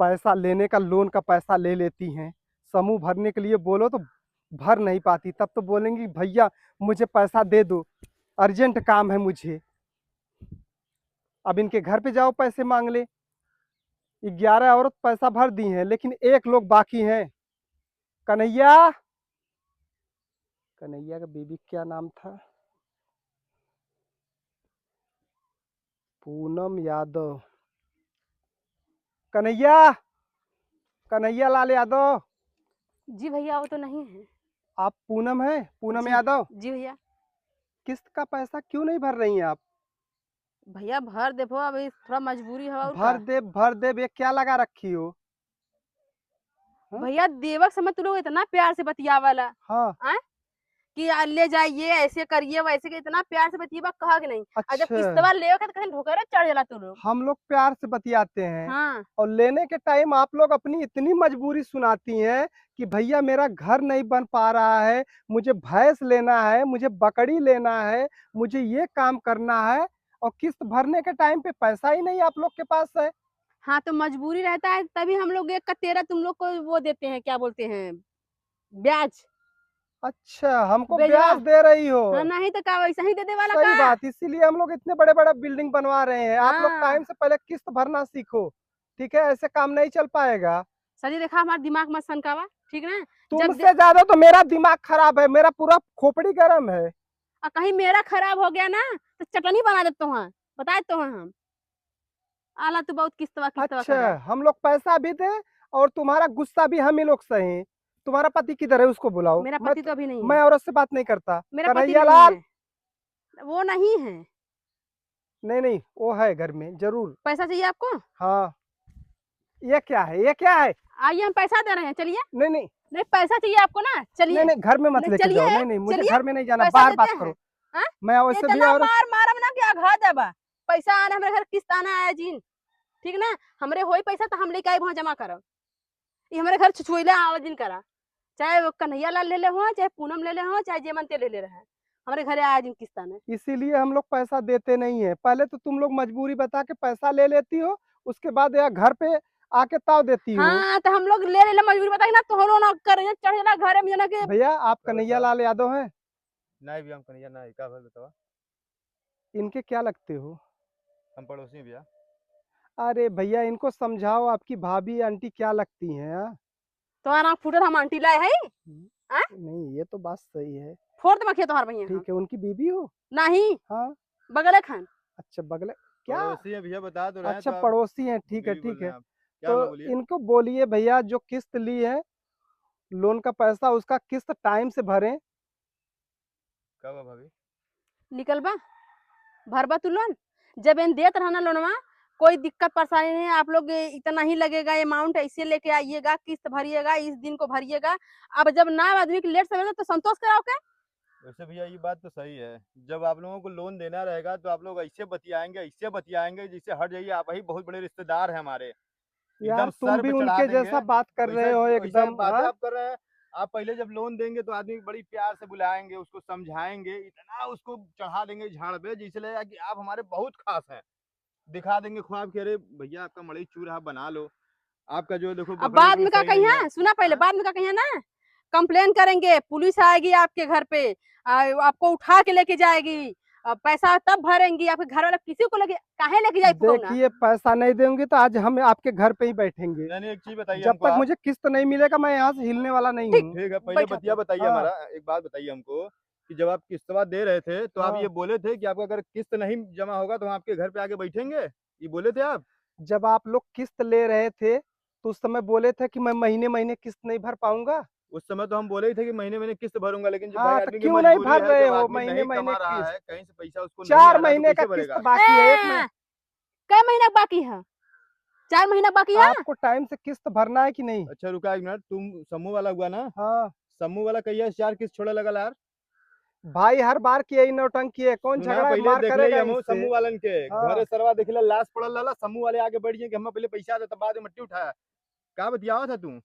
पैसा लेने का, लोन का पैसा ले लेती हैं, समूह भरने के लिए बोलो तो भर नहीं पाती, तब तो बोलेंगी भैया मुझे पैसा दे दो, अर्जेंट काम है मुझे। अब इनके घर पे जाओ पैसे मांग ले। 11 औरत पैसा भर दी हैं, लेकिन एक लोग बाकी हैं। कन्हैया, कन्हैया का बीबी क्या नाम था? पूनम यादव। कन्हैया, कन्हैया लाल यादव। जी भैया वो तो नहीं है। आप पूनम हैं? पूनम यादव। जी भैया। किस्त का पैसा क्यों नहीं भर रही हैं आप? भैया भर देखो, अभी थोड़ा मजबूरी है। भर दे, भर दे, ये क्या लगा रखी हो? हाँ? भैया देवक समय तू लोग इतना प्यार से बतियावाला। हाँ। कि ले जाइए, ऐसे करिए वैसे करिए, इतना प्यार से बतिया कहा कि नहीं। अच्छा। जब किस्तवा ले ठोकर चढ़ जाला तू लोग। हम लोग प्यार से बतियाते हैं। हाँ। और लेने के टाइम आप लोग अपनी इतनी मजबूरी सुनाती हैं कि भैया मेरा घर नहीं बन पा रहा है, मुझे भैंस लेना है, मुझे बकरी लेना है, मुझे ये काम करना है, और किस्त भरने के टाइम पे पैसा ही नहीं आप लोग के पास है। हाँ तो मजबूरी रहता है तभी हम लोग 1 का 13 तुम लोग को वो देते हैं, क्या बोलते हैं, ब्याज। अच्छा, हमको ब्याज दे रही हो? हाँ, नहीं तो का वैसा ही दे दे वाला। सही बात, इसीलिए हम लोग इतने बड़े बड़े बिल्डिंग बनवा रहे हैं। आप लोग टाइम से पहले किस्त भरना सीखो, ठीक है? ऐसे काम नहीं चल पाएगा। सही देखा हमारा दिमाग मत सनकावा, ठीक ना? तुमसे ज्यादा तो मेरा दिमाग खराब है, मेरा पूरा खोपड़ी गर्म है। और कहीं मेरा खराब हो गया ना तो चटनी बना देते हो, बताए तो हम। आला तो बहुत किस्तवा किस्तवा। अच्छा, हम लोग पैसा भी दे और तुम्हारा गुस्सा भी हम ही लोग सहे। तुम्हारा पति किधर है, उसको बुलाओ। मेरा पति तो अभी नहीं है। मैं औरत से बात नहीं करता। मेरा पति नहीं है। वो नहीं है। नहीं नहीं, वो है घर में जरूर। पैसा चाहिए आपको? हाँ। ये क्या है, ये क्या है? आइए हम पैसा दे रहे हैं, चलिए। नहीं नहीं नहीं, पैसा चाहिए आपको ना, चलिए। नहीं नहीं, घर में मत लेके जाओ। नहीं नहीं, मुझे घर में नहीं जाना, बाहर बात करो। मैं वैसे भी और मार मारब ना कि आघा देबा। पैसा आना हमारे घर, किस्त आना आया जी, ठीक ना? हमरे होई पैसा तो हम लेके आए वहाँ जमा करब। ये हमारे घर छुछुइला आवा दिन करा, चाहे वो कन्हैया लाल ले ले हो, चाहे पूनम ले ले हो, चाहे जेमन ते ले ले रहे, हमारे घरे आया दिन किस्ता में। इसीलिए हम लोग पैसा देते नहीं है। पहले तो तुम लोग मजबूरी बता के पैसा ले लेती हो, उसके बाद या घर पे आके ताव देती हो। हाँ, तो हम लोग ले ले मजबूरी बता के ना, तो ना कर चढ़ जाला घरे में जना के। भैया आप कन्हैया लाल यादव हैं? नहीं भैया, हम कन्हैया नहीं। का भैया बतावा, इनके क्या लगते हो? हम पड़ोसी भैया। अरे भैया इनको समझाओ, आपकी भाभी आंटी क्या लगती हैं? तो आराम फूटल हम आंटी लाए है। नहीं ये तो बात सही है। फोड़ दे मखिया तुम्हार भैया। ठीक है, उनकी बीबी हो? नहीं। हाँ, बगले खान। अच्छा बगले क्या पड़ोसी है भैया, बता दो रहे हैं। अच्छा तो पड़ोसी हैं, ठीक है ठीक है। तो बोलिए इनको बोलिए भैया, जो किस्त ली है लोन का पैसा, उसका किस्त टाइम से भरें। कब भाभी निकलबा भरबा तू लोन? जब इन देत रहना लोनवा, कोई दिक्कत परेशानी नहीं, आप लोग इतना ही लगेगा अमाउंट, ऐसे लेके आइएगा, किस्त भरिएगा, इस दिन को भरिएगा। अब जब ना आदमी के लेट से तो संतोष कराओ क्या? वैसे भैया ये बात तो सही है, जब आप लोगों को लोन देना रहेगा तो आप लोग ऐसे बतियाएंगे, ऐसे बतियाएंगे जिससे हट जाइए, आप ही बहुत बड़े रिश्तेदार हैं हमारे। यार तुम भी उनके जैसा बात कर रहे हो एकदम। बात आप कर रहे हैं। आप पहले जब लोन देंगे तो आदमी बड़ी प्यार से बुलाएंगे, उसको समझाएंगे, इतना उसको चढ़ा देंगे झाड़ पे जिससे लगेगा कि आप हमारे बहुत खास हैं। दिखा देंगे ख्वाब कि अरे भैया आपका मड़ई चूल्हा बना लो, आपका जो देखो। अब बाद में का कहिया, सुना पहले, बाद में का कहिया ना, कंप्लेन करेंगे, पुलिस आएगी आपके घर पे, आपको उठा के लेके जाएगी, पैसा तब भरेंगी। आपके घर वाले किसी को लेके काहे लेके जाए? देखिए पैसा नहीं देंगे तो आज हम आपके घर पे ही बैठेंगे। नहीं, एक चीज बताइए, जब तक मुझे किस्त नहीं मिलेगा मैं यहाँ से हिलने वाला नहीं हूँ। ठीक है, पहले बतिया बताइए हमारा, एक बात बताइए हमको कि जब आप किस्तवा दे रहे थे तो आप ये बोले थे कि आपका अगर किस्त नहीं जमा होगा तो हम आपके घर पे आके बैठेंगे, ये बोले थे आप? जब आप लोग किस्त ले रहे थे तो उस समय बोले थे कि मैं महीने महीने किस्त नहीं भर पाऊंगा। उस समय तो हम बोले ही थे कि महीने महीने किस्त भरूंगा, लेकिन जब हाँ, तो क्यों नहीं भर रहे हो महीने महीने किस्त? कहीं से पैसा उसको 4 महीने का किस्त बाकी है। कई महीना बाकी है? 4 महीना बाकी है। आपको टाइम से किस्त भरना है कि नहीं? अच्छा रुका एक मिनट, तुम समूह वाला हुआ ना? हाँ समूह वाला कहिया 4 किस्त छोड़े लगा यार भाई, हर बार की यही नौटंकी है। कौन झगड़ा मार करेगा समूह वालन के घरे सरवा देखले लाश पड़ल लाला, समूह वाले आगे बढ़ गए कि हम पहले पैसा दे तब बाद में मट्टी उठाया। का बतियावा था तू?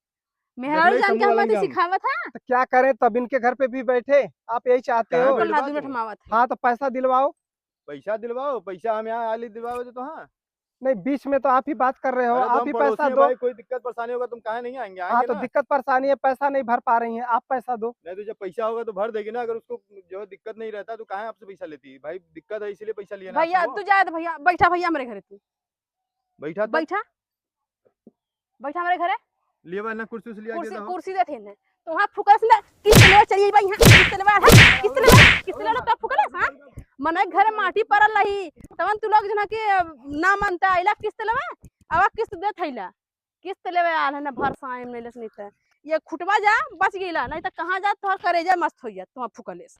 मेहरारू जान के हमें तो सिखावा था। तो क्या करें तब, इनके घर पे भी बैठे आप यही चाहते हो? हाँ तो पैसा दिलवाओ, पैसा दिलवाओ, पैसा हम यहाँ आली दिलवाओ तो। हाँ नहीं, बीच में तो आप ही बात कर रहे हो, अरे तो आप हम ही पड़ोसी पैसा हैं दो। भाई, कोई दिक्कत परेशानी होगा तुम काहे नहीं आएंगे? हाँ आएंगे तो ना। दिक्कत परेशानी है, पैसा नहीं भर पा रही है, आप पैसा दो। नहीं तो जब पैसा होगा तो भर देगी ना, अगर उसको जो है दिक्कत नहीं रहता तो काहे आपसे पैसा लेती है भाई? दिक्कत है इसीलिए पैसा लिया ना भैया आपसे वो। तू जा दे भैया, बैठा भैया हमारे घरे, तू बैठा तो बैठा, बैठा हमारे घरे। लिए बा ना कुर्सी उर्सी लिया के कुर्सी दहो। कुर्सी देते ने तो वहां फुकस ना किस्त लेवा चलिए भाई, यहां किस्त लेवा है, किस्त लेवा, किस्त लेवा तो फुकलस। हां मने घर माटी परल रही तवन तू लोग जना के ना मानता आइला किस्त लेवा, अब किस्त दे थैला किस्त लेवे आल है ना भर साइम नहीं लेस, नहीं त ये खुटवा जा बच गइला, नहीं त कहां जा तोहर करेजा मस्त हो जात तुहा फुकलेस।